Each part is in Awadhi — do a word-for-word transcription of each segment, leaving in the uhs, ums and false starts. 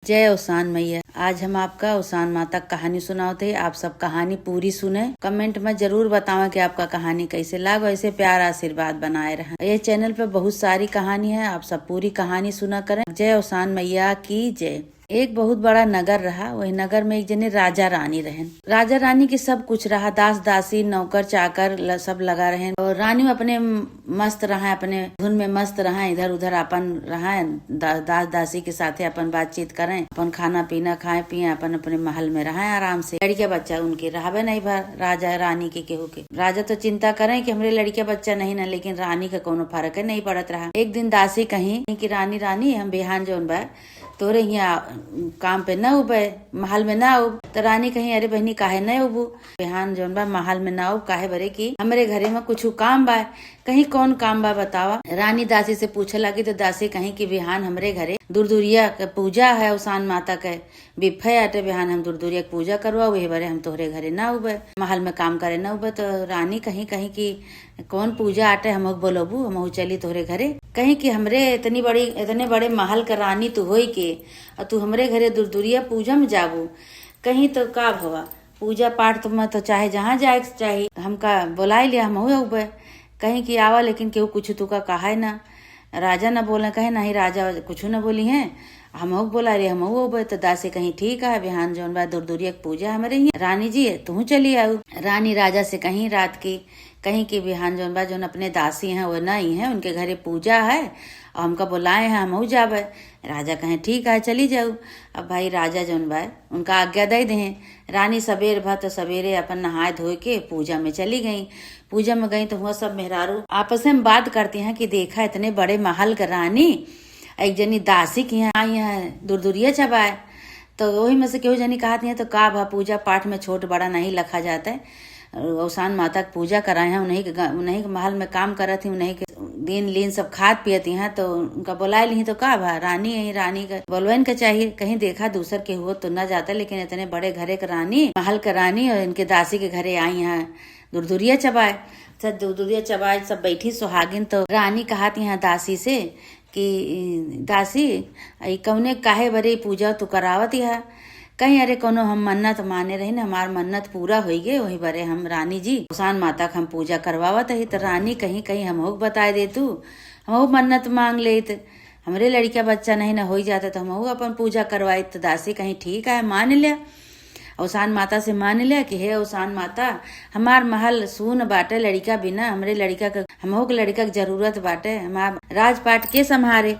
जय औसान मैया। आज हम आपका औसान माता क कहानी सुनावत है। आप सब कहानी पूरी सुने, comment में जरूर बतावें कि आपका कहानी कैसे लाग। ऐसे प्यार आशीर्वाद बनाए रहें। ये channel पे बहुत सारी कहानी है, आप सब पूरी कहानी सुना करें। जय औसान मैया की जय। एक बहुत बड़ा नगर रहा। वही नगर में एक जने राजा रानी रहन। राजा रानी के सब कुछ रहा, दास दासी, नौकर चाकर ल-, सब लगा रहन। और रानी अपने मस्त रहा, अपने धुन में मस्त रहा, इधर उधर अपन रहा, दा-, दास दासी के साथे अपन बातचीत करें, अपन खाना पीना खाए पिए, अपन अपने महल में रहा आराम से। लड़िका बच्चा उनके रहबे नहीं भा राजा रानी के केहू के। राजा तो चिंता करें कि हमरे लड़िका बच्चा नहीं ना, लेकिन रानी का कोनो फर्क नहीं पड़त रहा। एक दिन दासी कहीं कि रानी, रानी, हम बिहान जौन बा तोरे हियाँ काम पे न उबे, महल में न उब। त रानी कहीं, "अरे बहिनी, काहे न उबू?" बिहान जौन बा महल में न उब, काहे बरे कि हमरे घरे में कुछ काम बा। कहीं, "कौन काम बा, बतावा?" रानी दासी से पूछे लागी तो दासी कहीं कि बिहान हमरे घरे दुरदुरिया के पूजा है, औसान माता के बिफे आटे, बिहान हम दुरदुरिया के पूजा करवा, वही बरे हम तोहरे घरे न उबे, महल में काम करे न उबे। तो रानी कहीं, कहीं कि कौन पूजा आटे, हमहू के बोलबू, हमहू चली तोहरे घरे। कहीं कि हमरे इतनी बड़ी, इतने बड़े महल क रानी तू होई के, और तू हमरे घरे दुरदुरिया पूजा में जाबू, कहीं तो का भवा, पूजा पाठ तो में तो चाहे जहाँ जाए के चाही, हमका बोलाए लिया, हमहू अउबे। कहीं कि आवा, लेकिन केहू कुछ तुका कहा है ना, राजा न बोले, कहे नहीं, राजा कुछ न बोली हैं, हमहू के बोला रहे, हमहू अउबे। तो दासी कहीं, "ठीक है, बिहान जौन बा दुरदुरिया के पूजा हमरे ही, रानी जी तुहू चली आऊ।" रानी राजा से कहीं रात की, कहीं कि बिहान जौन बा, जौन अपने दासी हैं, वो नहीं है, उनके घरे पूजा है और हमका बोलाए हैं, हमहू जाबे। राजा कहें, "ठीक है, चली जाऊ।" अब भाई राजा जौन बा, उनका आज्ञा दे दें। रानी सबेर भा तो सबेरे अपन नहाए धोए के पूजा में चली गई। पूजा में गई तो हुआ सब मेहरारू आपस में बात करती हैं कि देखा, इतने बड़े महल के रानी एक जनी दासी के यहाँ आई है दुरदुरिया चबाए। तो वही में से केहू जनी कहत है, "तो का भा, पूजा पाठ में छोट बड़ा नहीं लखा जाता है। औसान माता के पूजा कराए हैं, उन्हीं के गा-, उन्हीं के महल में काम करत ही, उन्हीं के दिन लीन सब खात पियत ही हैं, तो उनका बोलाए ली तो का भा, रानी है, रानी के बोलवेन के चाहिए। कहीं देखा दूसर केहू तो न जाता, लेकिन इतने बड़े घरे के रानी, महल के रानी और इनके दासी के घरे आई हैं दुरदुरिया चबाए।" सब दुरदुरिया चबाए, सब बैठी सुहागिन, तो रानी कहत यहाँ दासी से कि, "दासी, ई कौने काहे बरे पूजा तू करावत है?" कहीं, "अरे, कौनो हम मन्नत माने रही न, हमार मन्नत पूरा होई गए, वही बरे हम, रानी जी, औसान माता के हम पूजा करवावत ही।" तो रानी कहीं, "कहीं हमहू के बताए दे तू, हमहू मन्नत मांग लेत, हमरे लड़िका बच्चा नहीं न होई जाता तो हमहू अपन पूजा करवाइत।" तो दासी कहीं, "ठीक है, मान लिया।" औसान माता से मान लिया कि हे औसान माता, हमार महल सून बाटे लड़िका बिना, हमरे लड़िका के, हमहू के लड़िका के जरूरत बाटे, हमार राजपाट के संभारे?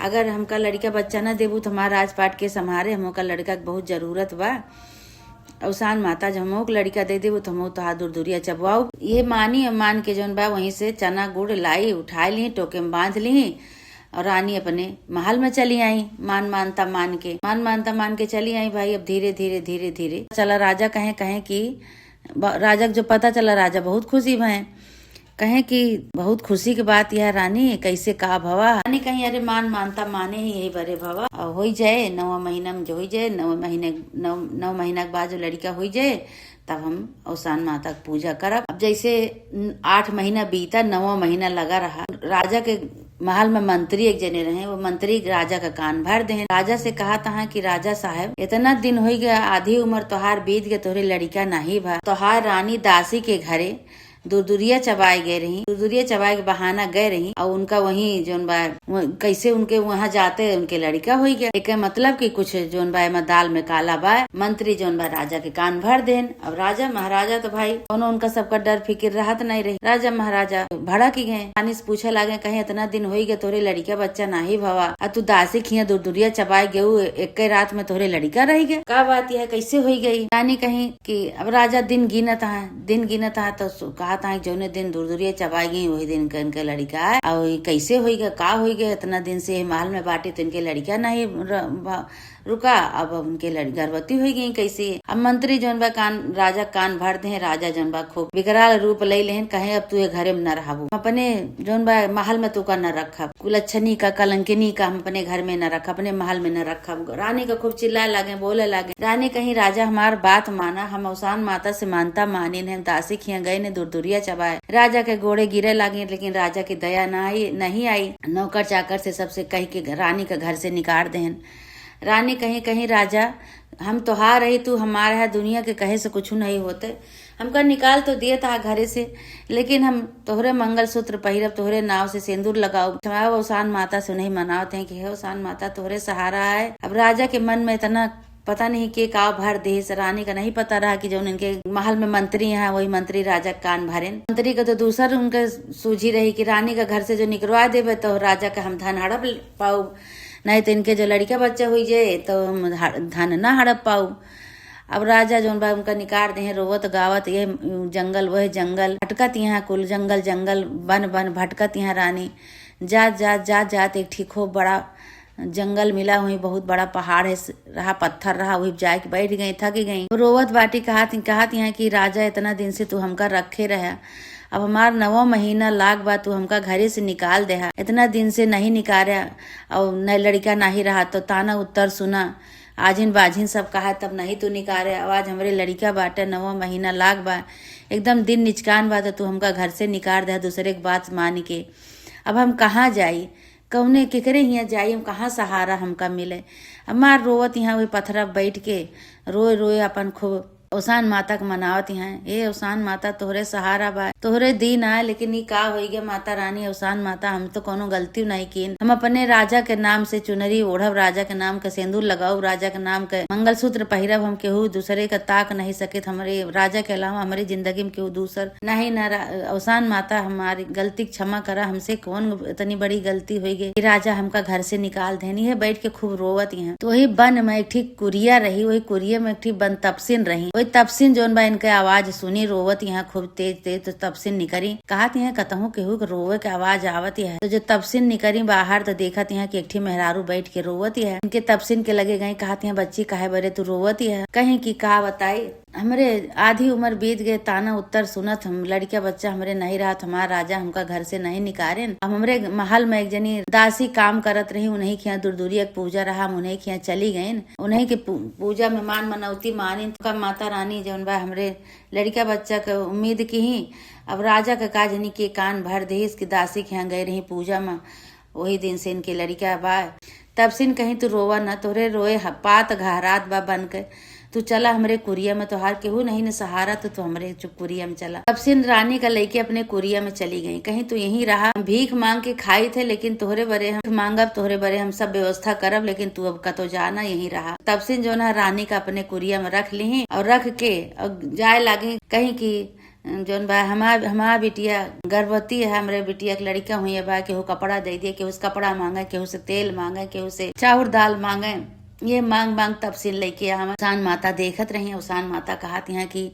अगर हमका लड़िका बच्चा न देबू तो हमार राजपाट के संभारे? हमहू का लड़िका के बहुत जरूरत बा। औसान माता, जब हमहू के लड़िका दे देबू तो हमहू तोहार दुरदुरिया चबवाऊ। ये मानी, मान के जौन बा वहीं से चना गुड़ लाई, उठाए ली, टोके में बांध ली और रानी अपने महल में चली आई, मान मानता मान के, मान मानता मान के चली आई भाई। अब धीरे धीरे, धीरे धीरे चला। राजा कहें, कहें कि ब-, राजा के जो पता चला, राजा बहुत खुशी भए, कहें कि बहुत खुशी के बात यह रानी, कैसे का भवा? रानी कहीं, "अरे, मान मानता माने ही यही बरे भवा, और होई जाए नवा महीना में, जो होई जाए नवा महीने, नौ, नौ महीना के बाद जो लड़िका होई जाए, तब हम औसान माता के पूजा करब।" अब जैसे न-, आठ महीना बीता, नवा महीना लगा रहा। राजा के महल में मंत्री एक जने रहे, वो मंत्री राजा का कान भर देहें। राजा से कहत हैं कि, "राजा साहब, इतना दिन होई गया, आधी उम्र तोहार बीत गए, तोहरे लड़िका नहीं भा। तोहार रानी दासी के घरे दुरदुरिया चबाए गए रही, दुरदुरिया चबाए के बहाना गए रही और उनका वहीं जौन बा, वो, कैसे उनके वहाँ जाते उनके लड़िका होई गया। एके मतलब कि कुछ जौन बा एमा दाल में काला बा।" मंत्री जौन बा राजा के कान भर देन। अब राजा महाराजा तो भाई कौनो उनका सबका डर फिकिर रहत नहीं रही। राजा महाराजा भड़क गए, रानी से पूछे लागे, "कहीं इतना दिन होई गए तोरे लड़िका बच्चा नाही भवा, आ तू दासी खिया दुरदुरिया चबाए गेऊ, एक्के रात में तोरे लड़िका रह गए, का बात यह कैसे होई गई?" रानी कहीं कि अब राजा दिन गिनत है, दिन गिनत है तो सु-, कहत है, "जौने दिन दुरदुरिया चबाए गई वही दिन के इनके लड़िका है, और ये कैसे होई गए, का होई गए, इतना दिन से ये महल में बाटे तो इनके लड़िका नहीं र-, भा-, रुका, अब उनके लड़-, गर्भवती होई गई कैसे?" अब मंत्री जौन बा कान, राजा कान भर देहें, राजा जौन बा खूब विकराल रूप ले लेहन, कहे, "अब तू ये घरे में न रहबू, अपने जौन बा महल में तू का न रखब, कुलच्छनी का, कलंकिनी का हम अपने घर में न रखब, अपने महल में न रखब।" रानी का खूब चिल्लाए लागे, बोले लागे। रानी कहीं, "राजा हमार बात माना, हम औसान माता से मानता मानिन, हम दासी खिया गए ने दुरदुरिया चबाए।" राजा के गोड़े गिरे लागे, लेकिन राजा की दया ना आई, नहीं आई। नौकर चाकर से सबसे कह के रानी का घर से निकाल देहन। रानी कहीं, कहीं राजा, हम तोहार रही, तू हमार है, दुनिया के कहे से कुछ नहीं होते। हमका निकाल तो दिए था घरे से, लेकिन हम तोहरे मंगलसूत्र पहिरब, तोहरे नाव से सेंदूर लगाओ। अवसान माता से उन्हें मनावत हैं कि हे अवसान माता, तोहरे सहारा है। अब राजा के मन में इतना पता नहीं के का भर देस। रानी का नहीं पता रहा कि जौन इनके महल में मंत्री हैं, वही मंत्री राजा के कान भरेन। मंत्री का तो दूसर उनके सूझी रही कि रानी का घर से जो निकलवा देबे तो राजा का हम धन हड़प पाऊ, नहीं तो इनके जो लड़का बच्चा हुई जाए तो हम ह-, धन ना हड़प पाऊ। अब राजा जौन बा उनका निकार देहें, रोवत गावत ये जंगल वह जंगल, भटकत यहाँ कुल जंगल जंगल, बन बन भटकत यहाँ रानी। जात जात जात जात एक ठीक हो बड़ा जंगल मिला, वहीं बहुत बड़ा पहाड़ है, रहा पत्थर रहा, वहीं जाए के बैठ गई, थक गई। रोवत बाटी कहत, कहत यहाँ कि राजा, इतना दिन से तू हमका रखे रहा, अब हमार नवा महीना लाग बा, तू हमका घरे से निकाल देहा, इतना दिन से नहीं निकारा, और न लड़का नहीं रहा तो ताना उत्तर सुना, आजिन बाजिन सब कहा, तब नहीं तू निकारे। अब आज हमरे लड़का बाटे, नवा महीना लाग बा, एकदम दिन निचकान बा, तो तू हमका घर से निकार देहा दूसरे के बात मान के। अब हम कहाँ जाई, कौने केकरे हियाँ जाई, हम कहाँ सहारा हमका मिले। अब मार रोवत यहाँ वही पथरा बैठ के रोए रोए अपन खूब अवसान माता के मनावत यहाँ, ए अवसान माता, तोहरे सहारा बा, तोहरे दिन आए, लेकिन ई का होई गे माता रानी, अवसान माता, हम तो कोनो गलती नहीं कीन। हम अपने राजा के नाम से चुनरी ओढ़ब, राजा के नाम के सेंदूर लगाऊ, राजा के नाम के मंगलसूत्र पहिरब, हम केहू दूसरे का ताक नहीं सकित, हमरे राजा के अलावा हमरे जिंदगी में केहू दूसर नहीं। ना रा-, अवसान माता, हमारी गलती के क्षमा करा, हमसे कौन इतनी बड़ी गलती होई गे कि राजा हमका घर से निकाल देनी है। बैठ के खूब रोवत यहाँ। तो वही बन में एक ठीक कुरिया रही, वही कुरिया में एक ठीक बन तपसिन रही। वही तपसिन जौन बा इनके आवाज सुनी, रोवत यहाँ खूब तेज तेज। तो तपसिन निकरी, कहत यहाँ कतहूँ केहू के रोवे के आवाज आवत है। तो जो तपसिन निकरी बाहर तो देखत यहाँ कि एक ठी मेहरारू बैठ के रोवत है। इनके तपसिन के लगे गई, कहत यहाँ बच्ची काहे बरे तू रोवत है? कहीं कि का बताई, हमरे आधी उम्र बीत गए, ताना उत्तर सुनत हम, लड़का बच्चा हमरे नहीं रहत, हमार राजा हमका घर से नहीं निकारेन। अब हमरे महल में एक जनी दासी काम करत रही, उन्हीं के यहाँ दुरदुरिया के पूजा रहा, हम उन्हीं के यहाँ चली गईन। उन्हीं के पू-, पूजा में मान मनौती मानिन, तो का माता रानी जौन बा हमरे लड़का बच्चा के उम्मीद किहीं। अब राजा के का जनी के कान भर देहिस कि दासी के यहाँ गए रही पूजा में, वही दिन से इनके लड़का बा। तपसिन कहीं तू रोवा न, तोहरे रोए ह-, पात घहरात बा बन के। तू चला हमरे कुरिया में, तोहार केहू नहीं न सहारा, तो तू हमरे चु-, कुरिया में चला। तपसिन रानी का लइके अपने कुरिया में चली गई। कहीं तू यहीं रहा, हम भीख मांग के खाई थे, लेकिन तोहरे बरे हम मांगब, तोहरे बरे हम सब व्यवस्था करब, लेकिन तू अब कतो जा ना, यहीं रहा। तपसिन जौन है रानी का अपने कुरिया में रख ली और रख के और जाए लागी। कहीं कि जौन बा हमार, हमार बिटिया गर्भवती है, हमरे बिटिया के लड़का हुई बा, केहू कपड़ा दे दिए, केहू से कपड़ा मांगे, केहू से तेल मांगे, केहू से चाउर दाल मांगे। ये मांग मांग तपसिन लेके हम अवसान माता देखत रही। अवसान माता कहत यहाँ कि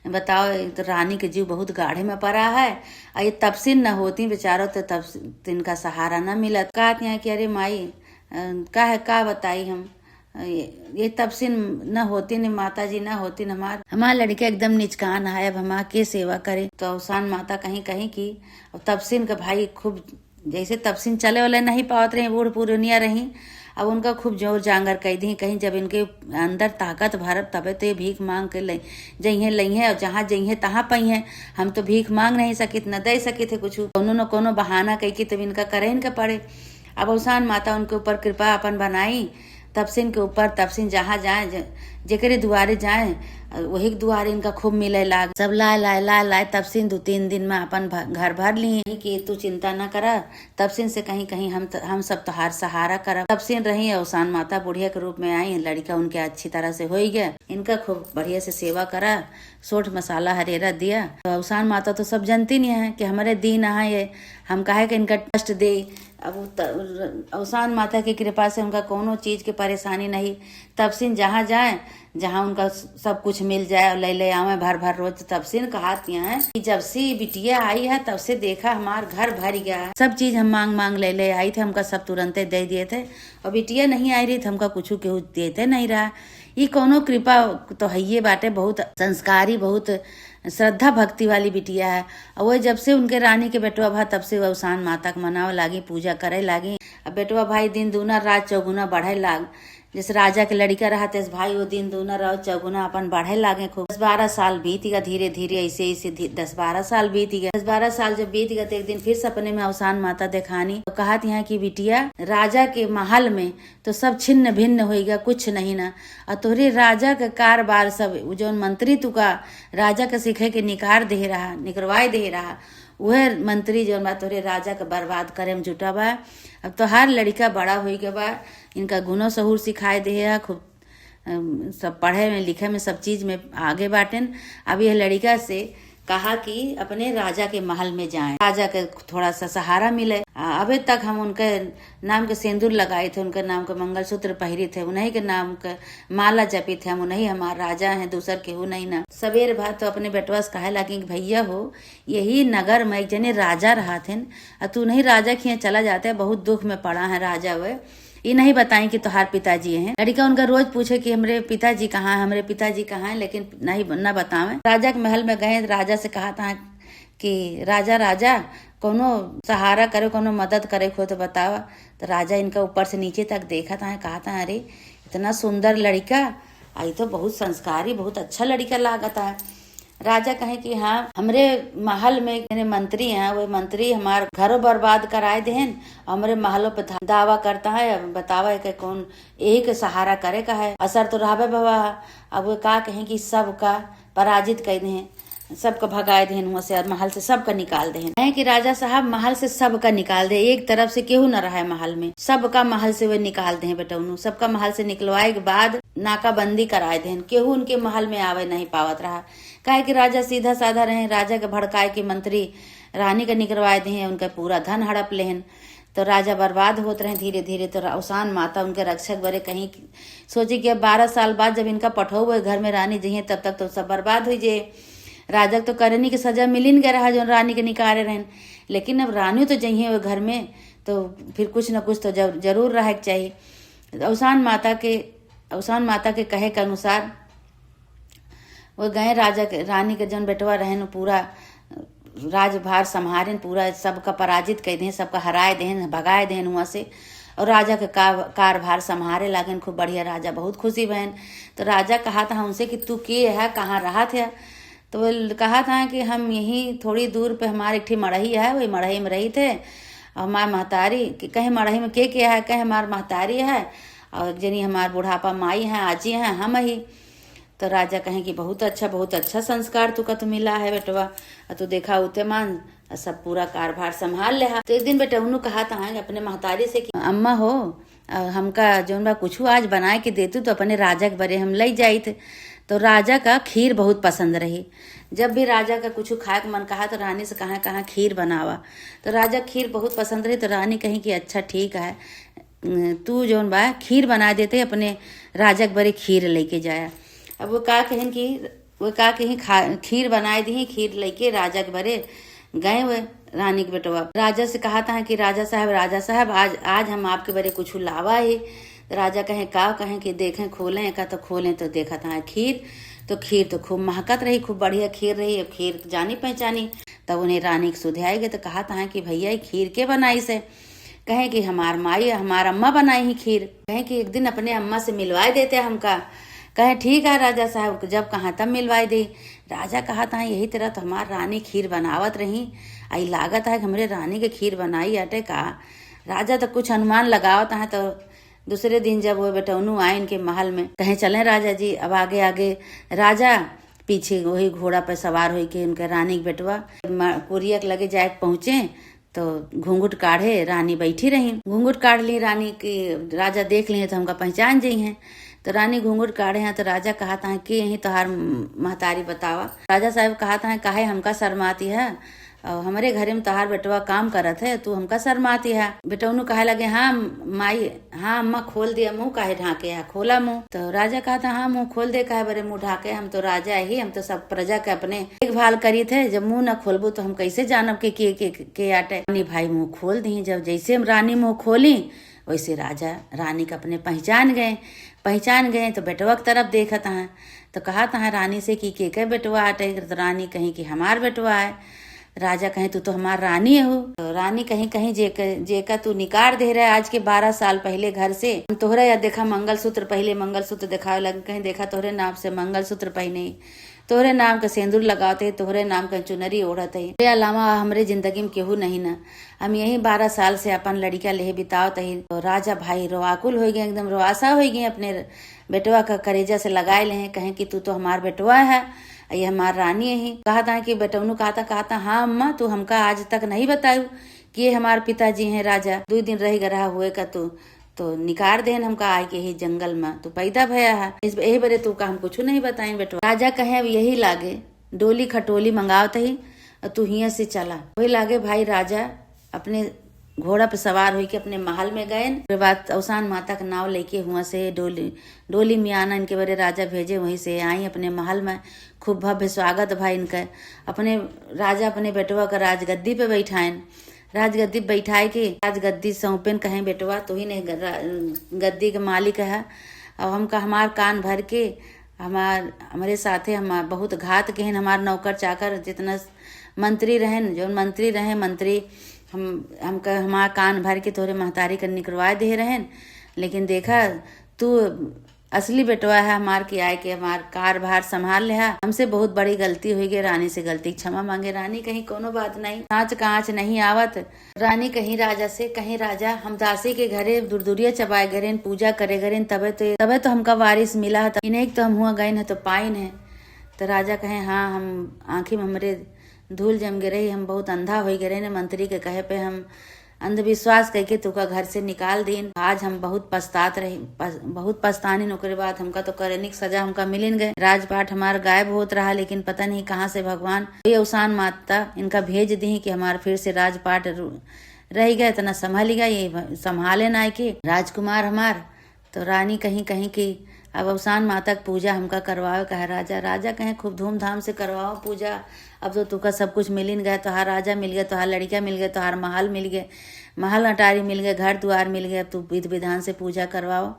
बताओ, ये तो रानी के जीव बहुत गाढ़े में पड़ा है, और ये तपसिन न होती बेचारो तो तपसिन का सहारा न मिलत। कहत यहाँ कि अरे माई, अ, का है, का बताई हम, ये, ये तपसिन न होतिन, माता जी न होतिन, हमार, हमार लड़का एकदम निचकान है, अब हमार के सेवा करे। तो अवसान माता कहीं, कहीं कि अब तपसिन के भाई खूब, जैसे तपसिन चले वाले नहीं पावत रही, बूढ़ पुरनिया रही, अब उनका खूब जोर जांगर कह दी, कहीं जब इनके अंदर ताकत भरब तबे तो ये भीख मांग के ले जइहें, लइहें, और जहाँ जइहें तहाँ पइहें। हम तो भीख मांग नहीं सकित, न दे सकित है कुछ, कोनो न कोनो बहाना कह के तब इनका करे इनके पड़े। अब अवसान माता उनके ऊपर कृपा अपन बनाई। तपसिन के ऊपर, तपसिन जहाँ जाए, ज-, जेकरे दुआरे जाए, वही के दुआरे इनका खूब मिले लाग। सब लाए, लाए, लाए, लाए, तपसिन दो तीन दिन में अपन भ-, घर भर ली कि तू चिंता न करा, तपसिन से कहीं, कहीं हम त-, हम सब तोहार सहारा करब। तपसिन रही अवसान माता बुढ़िया के रूप में आई, लड़का उनके अच्छी तरह से होई गया, इनका खूब बढ़िया से सेवा करा, सोठ मसाला हरेरा दिया। तो अवसान माता तो सब जनती नहीं है कि हमरे दिन आए, ये हम काहे के इनका कष्ट दे। अब उ त-, अवसान माता की कृपा से उनका कोनो चीज के परेशानी नहीं। तपसिन जहाँ जाए, जहाँ उनका स-, सब कुछ मिल जाए और ले ले आवे भर भर रोज। तपसिन कहत यहाँ कि जब से बिटिया आई है तब से देखा हमार घर भर गया है। सब चीज हम मांग मांग ले ले आई थे, हमका सब तुरंते दे दिए थे, और बिटिया नहीं आई रही तो हमका कुछ केहू देते नहीं रहा। ई कोनो कृपा तो हइये बाटे, बहुत संस्कारी, बहुत श्रद्धा भक्ति वाली बिटिया है। और वह जब से उनके रानी के बेटवा भा तब से वह अवसान माता के मनावे लागी, पूजा करे लागी। अब बेटवा भाई दिन दूना रात चौगुना बढ़े लाग। जैसे राजा के लड़िका रहत, तैसे भाई वो दिन दूना रहो चौगुना अपन बढ़े लागे खूब। दस बारह साल बीत गया, धीरे धीरे ऐसे ऐसे धी-, दस बारह साल बीत गया। दस बारह साल जब बीत गया तो एक दिन फिर सपने में अवसान माता देखानी तो कहत यहाँ कि बिटिया, राजा के महल में तो सब छिन्न भिन्न होइ गया, कुछ नहीं ना। और तोहरे राजा के कारबार सब, उ जौन मंत्री तुका राजा के सीखे के निकार दे रहा, निकरवाए दे रहा, उहे मंत्री जौन बा तोहरे राजा के बर्बाद करे में जुटा बा। अब तोहार लड़िका बड़ा होइ गया बा, इनका गुनो सहूर सिखाए दे है, खूब, अम, सब पढ़े में लिखे में सब चीज में आगे बाटेन। अब यह लड़िका से कहा कि अपने राजा के महल में जाएं, राजा के थोड़ा सा सहारा मिले। आ, अबे तक हम उनके नाम के सेंदूर लगाइत है, उनके नाम के मंगलसूत्र पहिरित है, उन्हीं के नाम के माला जपित है, हम उन्हीं हमार राजा हैं, दूसर केहू नहीं ना। सबेर भा तो अपने बेटवा से कहे लागी कि भैया हो, यही नगर में एक जने राजा रहत हैं, आ तू नहीं राजा के यहाँ चला जाते, बहुत दुख में पड़ा है राजा वे। ई नहीं बताई कि तोहार पिताजी हैं। लड़िका उनका रोज पूछे कि हमरे पिताजी कहाँ हैं, हमरे पिताजी कहाँ हैं, लेकिन नहीं, न बतावे। राजा के महल में गए, राजा से कहत हैं कि राजा, राजा, कौनो सहारा करे, कौनो मदद करे हो तो बतावा। तो राजा इनका ऊपर से नीचे तक देखत हैं, कहत हैं, अरे, इतना सुंदर लड़िका, आ ई तो बहुत संस्कारी, बहुत अच्छा लड़िका लागत है। राजा कहे कि हाँ, हमरे महल में जने मंत्री हैं, वो मंत्री हमार घरों बर्बाद कराए देहन, हमरे महलों पे धा-, दावा करता है। अब बतावा है कि कौन यही के सहारा करे का है, असर तो रहबे बाबा। अब वो का कहें कि सबका पराजित कर देहन, सबका भगाए देहन हुआ से, और महल से सबका निकाल देहन। कहे कि राजा साहब, महल से सबका निकाल दे, एक तरफ से केहू न रहे महल में, सबका महल से वे निकाल देहन बेटौनू। सबका महल से निकलवाए के बाद नाकाबंदी कराए देहन, केहू उनके महल में आवे नहीं पावत रहा। काहे कि राजा सीधा साधा रहे, राजा के भड़काए के मंत्री रानी के निकरवाए देहन, उनका पूरा धन हड़प लेहन। तो राजा बर्बाद होत रहे धीरे धीरे। तो अवसान माता उनके रक्षक बरे कहीं कि-, सोची कि अब बारह साल बाद जब इनका पठौब घर में रानी जइहें, तब तक तो सब बर्बाद हुई जे। राजा के तो करनी के सजा मिलिन गए रहा, जौन रानी के निकारे रहन, लेकिन अब रानी तो जइहें वो घर में, तो फिर कुछ न कुछ तो जर-, जरूर रहे के चाहिए। अवसान माता के, अवसान माता के कहे के अनुसार वो गए राजा के, रानी के जौन बेटवा रहन, पूरा राजभार संभारेन, पूरा सबका पराजित कर देहन, सबका हराए देहन, भगाए देहन हुआ से, और राजा के का-, कारभार संभारे लागेन। खूब बढ़िया, राजा बहुत खुशी भएन। तो राजा कहत हैं उनसे कि तू के है, कहाँ रहत है? तो वो ल-, कहत हैं कि हम यहीं थोड़ी दूर पे हमारे एक ठे मड़ही है, वही मड़ही में रहित है। और हमार महतारी कि कहे, मड़ही में के के है? कहे, हमार महतारी है, और एक जनी हमार बुढ़ापा माई है, आजी है, हम ही। तो राजा कहें कि बहुत अच्छा, बहुत अच्छा संस्कार तुका तो मिला है बेटवा, और तू देखा उते मान, और सब पूरा कारभार संभाल लेहा। तो एक दिन बेटौनू कहत हैं अपने महतारी से कि अम्मा हो, और हमका जौन बा कुछ आज बनाए के देतू तो अपने राजा के बरे हम लई जाइत। तो राजा का खीर बहुत पसंद रही। जब भी राजा का कुछ खाए के मन कहा तो रानी से कहा, कहा खीर बनावा। तो राजा खीर बहुत पसंद रही। तो रानी कही कि अच्छा ठीक है, तू जौन बा खीर बना देते, अपने राजा के बरे खीर लेके जाया। अब वो का कहें कि, वो का कहीं खा-, खीर बनाए दी, खीर लेके राजा के बरे गए हुए रानी के बेटवा। राजा से कहत हैं कि राजा साहब, राजा साहब, आज, आज हम आपके बरे कुछ लावा है। तो राजा कहें का? कहें कि देखें, खोलें का, तो खोलें तो देखत हैं खीर। तो खीर तो खूब महकत रही, खूब बढ़िया खीर रही। अब खीर जानी पहचानी, तब उन्हें रानी के सुधे आए गए तो कहत हैं कि भैया, ये खीर के बनाई से? कहे कि हमार माई, हमार अम्मा बनाई ही खीर। कहे कि एक दिन अपने अम्मा से मिलवाए देते हमका। कहे ठीक है राजा साहब, जब कहाँ तब मिलवाए दे। राजा कहत हैं यही तरह तो हमार रानी खीर बनावत रही, आई लागत है कि हमरे रानी के खीर बनाई आटे का। राजा तो कुछ अनुमान लगावत हैं। तो दूसरे दिन जब वो बेटौनू आए इनके महल में, कहे चलें राजा जी। अब आगे आगे राजा, पीछे वही घोड़ा पर सवार होई के उनके रानी के बेटवा म-, कुरिया के लगे जाए के पहुँचे। तो घूंघट काढ़े रानी बैठी रही। घूंघट काढ़ ली रानी कि राजा देख लिए तो हमका पहचान जइहें। तो रानी घूंघट काढ़े हैं तो राजा कहत हैं कि यही तोहार महतारी बतावा। राजा साहब कहत हैं काहे हमका शर्माती है, और हमरे घरे में तोहार बेटवा काम करत है, तू हमका शर्माती है। बेटौनू कहे लगे हाँ माई, हाँ अम्मा, खोल दिया, मुँह काहे ढाके है, खोला मुँह। तो राजा कहत हैं हाँ मुँह खोल दे, काहे बरे मुँह ढाके, हम तो राजा ही, हम तो सब प्रजा के अपने देखभाल करी थे, जब मुँह न खोलबू तो हम कैसे जानब के के, के, के आटे। रानी भाई मुँह खोल दी। जब जैसे रानी मुँह खोली वैसे राजा रानी के अपने पहचान गए। पहचान गए तो बेटवा के तरफ देखत हैं तो कहत हैं रानी से कि के के बेटवा आटे? तो रानी कही कि हमार बेटवा है। राजा कहे, "तू तो हमार रानी हो।" तो रानी कहीं, "कहीं जेके, जेका तू निकार दे रहे आज के बारह साल पहिले घर से, हम तोहरे या देखा मंगलसूत्र, पहिले मंगलसूत्र देखावे लगे, कहीं देखा तोहरे नाम से मंगलसूत्र पहिने, तोहरे नाम के सेंदूर लगावत ही, तोहरे नाम के चुनरी ओढ़त ही। तोहरे अलावा हमरे जिंदगी में केहू नहीं ना। हम यही बारह साल से अपन लड़िका लेहे बितावत ही।" तो राजा भाई रोआकुल होइ गए, एकदम रोआसा होइ गए, अपने बेटवा का करेजा से लगाए लेहे, कहे कि, "तू तो हमार बेटवा है, ये हमार रानी है।" कहत है कि बेटवनू कहत, कहत, "हाँ अम्मा, तू हमका आज तक नहीं बतायू कि ये हमार पिताजी हैं राजा। दुइ दिन रहि गए रहा हुए का तू, तो निकार देन हमका आए के ही जंगल में, तू पैदा भया है। इस, यही बरे तू का हम कुछ नहीं बताइन बेटवा।" राजा कहे, "अब यही लागे, डोली खटोली मंगावत ही, और तू हियाँ से चला।" वही लागे भाई राजा अपने घोड़ा पे सवार होइके अपने महल में गएन। ओकरे बाद अवसान माता के नाव लेके हुआं से डोली, डोली मियाना इनके बरे राजा भेजे, वहीं से आई अपने महल में। खूब भव्य स्वागत भा इनके। अपने राजा अपने बेटवा का राजगद्दी पे बैठाएन। राजगद्दी पे बैठाए के राजगद्दी सौंपेन, कहें, "बेटवा, तू ही नहीं ग-, रा-, गद्दी के मालिक है। अब हमका हमार कान भर के हमार, हमरे साथे हम बहुत घात केहन, हमार नौकर चाकर जितना मंत्री रहन, जौन मंत्री रहे, मंत्री हम, हमका हमार कान भर के तोहरे महतारी के निकरवाए दे रहन, लेकिन देखा तू असली बेटवा है हमार के आए के हमार कारभार संभाल लेहा। हमसे बहुत बड़ी गलती होइ गई, रानी से गलती के क्षमा मांगे।" रानी कहीं, "कोनो बात नहीं, सांच का आँच नहीं आवत।" रानी कहीं राजा से, कहीं, "राजा, हम दासी के घरे दुरदुरिया चबाए गरेन, पूजा करे गरेन, तबे तो, तबे तो हमका वारिस मिला था। इन्हें तो हम हुआ गए न तो पाइन है।" तो राजा कहे, "हाँ, हम आँखी में हमरे धूल जम गए रही, हम बहुत अंधा होइ गए रहे ने, मंत्री के कहे पे हम अंधविश्वास कइके तुका घर से निकाल दीन। आज हम बहुत पछतात रही, पछ-, बहुत पछतानीन। ओकरे बाद हमका तो करनिक सजा हमका मिलिन गए। राजपाट हमार गायब होत रहा, लेकिन पता नहीं कहाँ से भगवान ये अवसान माता इनका भेज दी कि हमार फिर से राजपाट रु-, रहि गए, इतना संभल गए, ये भ-, संभाले ना के राजकुमार हमार।" तो रानी कहीं, कहीं कि, "अब अवसान माता के पूजा हमका करवावे का है राजा।" राजा कहे, "खूब धूमधाम से करवाओ पूजा, अब तो तुका सब कुछ मिलिन गए, तोहार राजा मिल गए, तोहार लड़िका मिल गए, तोहार महल मिल गए, महल अटारी मिल गए, घर दुआर मिल गए, अब तू विधि विधान से पूजा करवाओ।"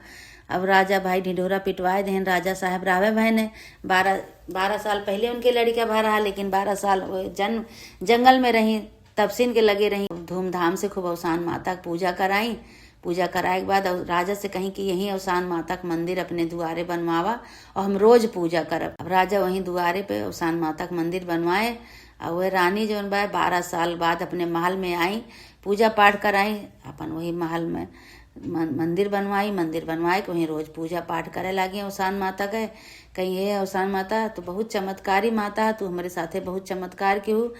अब राजा भाई ढिंढोरा पिटवाए देहन, राजा साहब रहवे भय ने, बारह, बारह साल पहिले उनके लड़िका भा रहा, लेकिन बारह साल वो जन-, जंगल में रही, तपसिन के लगे रही। धूमधाम से खूब अवसान माता के पूजा कराई। पूजा कराए के बाद अव-, राजा से कहीं कि यही अवसान माता के मंदिर अपने दुआरे बनवावा और हम रोज पूजा करब। अब राजा वहीं दुआरे पे अवसान माता के मंदिर बनवाए और वह रानी जौन बा बारह साल बाद अपने महल में आई, पूजा पाठ कराई, अपन वही महल में मन-, मंदिर बनवाई। मंदिर बनवाए के वहीं रोज पूजा पाठ करे लागी अवसान माता के। कहीं, "हे अवसान माता, तू बहुत चमत्कारी माता है, तू हमरे साथे बहुत चमत्कार केहू,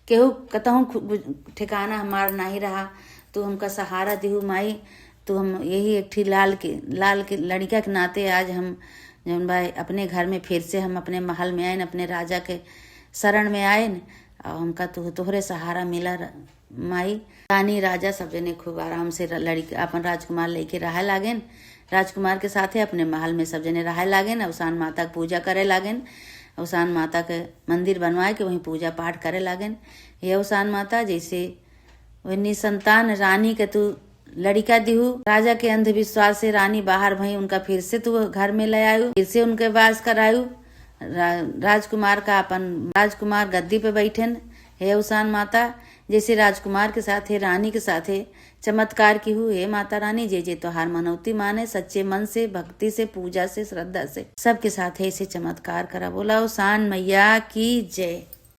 केहू कतहूँ खु-, गु-, ठिकाना हमार नहीं रहा, तू हमका सहारा दिहू माई, तू हम यही एक ठी लाल के, लाल के लड़िका के नाते आज हम जौन बा अपने घर में फिर से हम अपने महल में आएन, अपने राजा के शरण में आएन, और हमका तू, तोहरे सहारा मिला र-, माई।" रानी राजा सब जने खूब आराम से र-, लड़िका अपन राजकुमार लेके रहे लागेन। राजकुमार के साथे अपने महल में सब जने रहे लागेन, अवसान माता के पूजा करे लागेन, अवसान माता के मंदिर बनवाए के वहीं पूजा पाठ करे लागेन। "हे अवसान माता, जैसे वह निसंतान रानी के तू लड़िका दिहू, राजा के अंधविश्वास से रानी बाहर भई, उनका फिर से तू घर में ले आयु, फिर से उनके वास करायु।" रा-, राजकुमार का अपन, राजकुमार गद्दी पे बैठेन। "हे अवसान माता, जैसे राजकुमार के साथे, रानी के साथे चमत्कार किहू, हे माता रानी, जे जे तोहार मनौती माने, सच्चे मन से, भक्ति से, पूजा से, श्रद्धा से, सबके साथे ऐसे चमत्कार करा।" बोला अवसान मैया की जय।